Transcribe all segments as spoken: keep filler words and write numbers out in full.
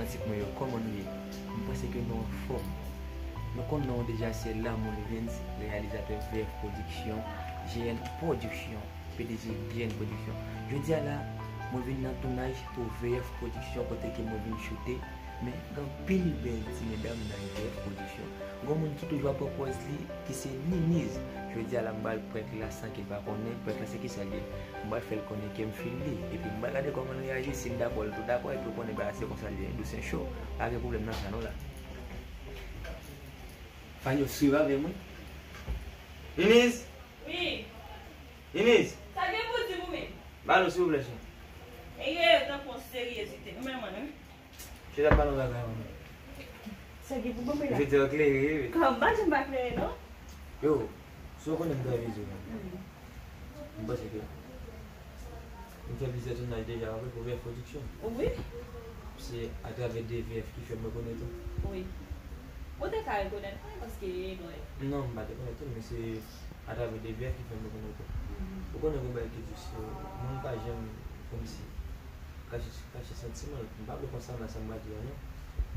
Fanatik mwen yo, kòman nou ye? M panse ke nou anfòm. Nou konn non w deja, se Lamour Livens, reyalizatè V F Production, G N Production, P D G G N Production. Jodi a la, mwen vin nan tounaj pou V F Production, kote ke mwen vin choute, men gen anpil bèl ti medam nan V F Production. Gen moun ki toujou ap pran pòz li, ki se Niniz. Jodi a la, m pral prank li la san ke l pa konnen. Prank la se kisa l ye? M pral fè l konnen ke m feel li. Epi m pral gade kòman l reyaji, si l dakò, l tou dakò, epi w konnen bagay se konsa l ye, dous en cho. Pa gen pwoblèm nan sa non la. Fanyo swiv avè mwen. Niniz! Wi. Niniz! Sa gen pou di pou menm? Ba nou silvouplè, cheri. E yo tankou yon seryezite. Ou menm, mwen, wi. Chita pale yon bagay, mwen. Sa gen pou bon la. Jodi a klere, wi. Kòm pa janm pa klere, non? Yo, si w konnen m travay zi, mwen. M panse ke m fè plizyè tounaj deja avèk Ouvè Production. Wi. Se atravè D V F ki fè m rekonèt ou. Wi. Ou te ka rekonèt mwen paske e lwen. Non, m pa te konèt ou, men se atravè D V F ki fè m rekonèt ou. Ou konnen gon bagay ki di, si moun pa janm kòmsi kache, kache santiman l. M pa vle konsa nan sa m pral di a non.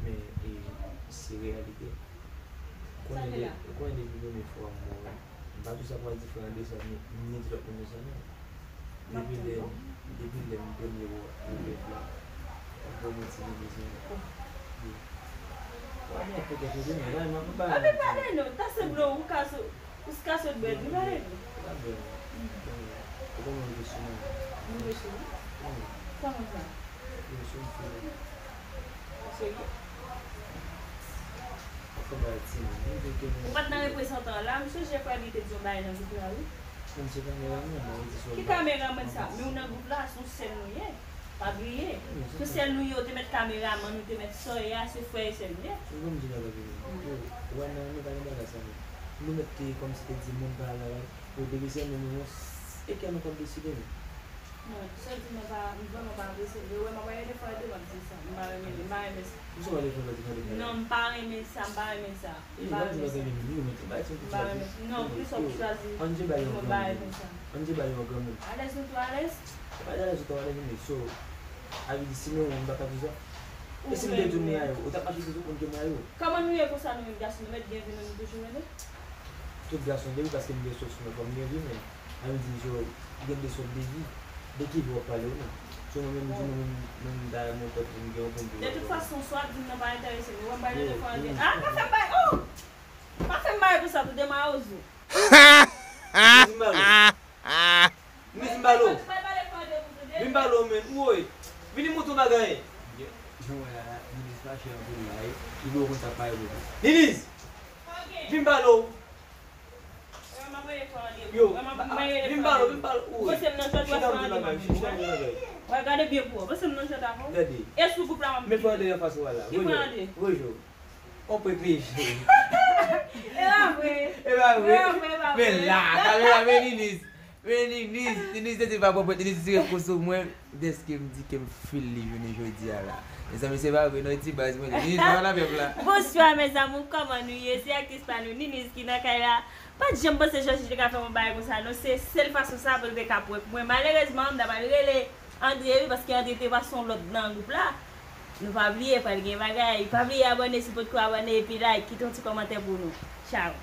Men e, se reyalite. Ou konnen de, ou konnen depi premye fwa m wè w, m pa di w sa pral diferan de sa, men m di lòt moun yo sa non. Depi lè, depi lè m premye wè w nan live la, w ap ban mwen ti bebe sa. Wi. Ou ap fè kèk kote men la, m ap pale. Ann pale non, ta se blo ou ka sou. Ou ka sot bwè dlo, pale nou. Ou pa bwè non. Ou konn mwen rive sou mwen. Mwen rive sou ou? Wi. Kòman sa? Rive sou m fou. Ou serye? Ou fè bagay ti moun. Ou pa t nan reprezantan la, m sonje frè li te di yon bagay nan gwoup la, wi. Mwen se kameramann, mwen di sou. Ki kameramann sa? Men ou nan gwoup la, se yon sèl nou ye. Pa bliye. Se sèl nou ye, ou te mèt kameramann, ou te mèt sòyè a, se frè e sè nou ye. Ou konn di bagay vini. Yo, wè nan nou pa gen bagay sa non. Nou mèt te kòmsi te di moun pa al avè l. Yo depi se nou menm, se kè nou k ap deside nou. Non, sa di mwen pa, m vrèman pa apresye l. Yo wè m ap gade fwa de m ap di sa. M pa renmen li, m pa renmen sa. Ou sou wè de fwa de fwa de fwa. Non, m pa renmen sa, m pa renmen sa. M pa renmen sa. M pa renmen sa. Non, plis w ap chwazi. Ann je bay yon granmoun. Ann je bay yon granmoun. Alèz nou tou alèz? Se pa alèz ou tou alèz, men so, a vle di si nou, m pa ka di sa. E si m te di w m rayi w, ou t ap mache sou tout moun ke m rayi w? Kòman nou ye konsa nou menm gason, nou mèt gen vi nou, nou toujou rele? Tout gason gen vi paske m gen sòs nan fòm gen vi, men. Sa vle di, yo gen de sòt de vi. De ki vi w ap pale w menm? Si mwen menm, si mwen menm, menm m ta renmen w tèt, m gen yon konn de tout fason, swa di m nan pa enterese m, ou wè m pa gen de fwa de, ah, pa fè m bay, oh! Pa fè m bay konsa tou, de mawozo. Miss Mbalo. Miss Mbalo. Vin pale w, men. Woy. Vini montre w bagay. Jan w wè la, la, Niniz fache anpil la, e. Li dwe konn sa k pare pou li. Niniz! Vin pale w. Yo, vin pale w, vin pale w. Woy. Chita m di bagay, chita m di bagay. Wè, gade byen pou w. Pase m nan jwèt avè w. Gade. E sou gwoup la m ap. Men fè w ande anfas ou a la. Ki pran ande? Woy, Woy. On pwe peche. E pa vre. E pa vre. E pa vre, e pa vre. Men la, kamera, men Niniz. Men Niniz, Niniz te di pa pwòpwèt, Niniz tire kou sou mwen. Dèske m di ke m feel li jounen jodi a la. Mezanmi, se pa vre, non, ti baz mwen. Niniz, pa nan pèp la. Bonswa, mes amours, kòman nou ye? Se aktris pa nou, Niniz, ki nan kay la. Pa t janm panse Jòji te ka fè m yon bagay konsa, non. Se sèl fason sa pou l te ka prank mwen. Malerezman, m ta pral rele Andre, wi, paske Andre te pase yon lòd nan gwoup la. Nou pa bliye, pral gen bagay. Pa bliye abòne si w potko abòne, epi like, kite yon ti kòmantè pou nou. Tchao.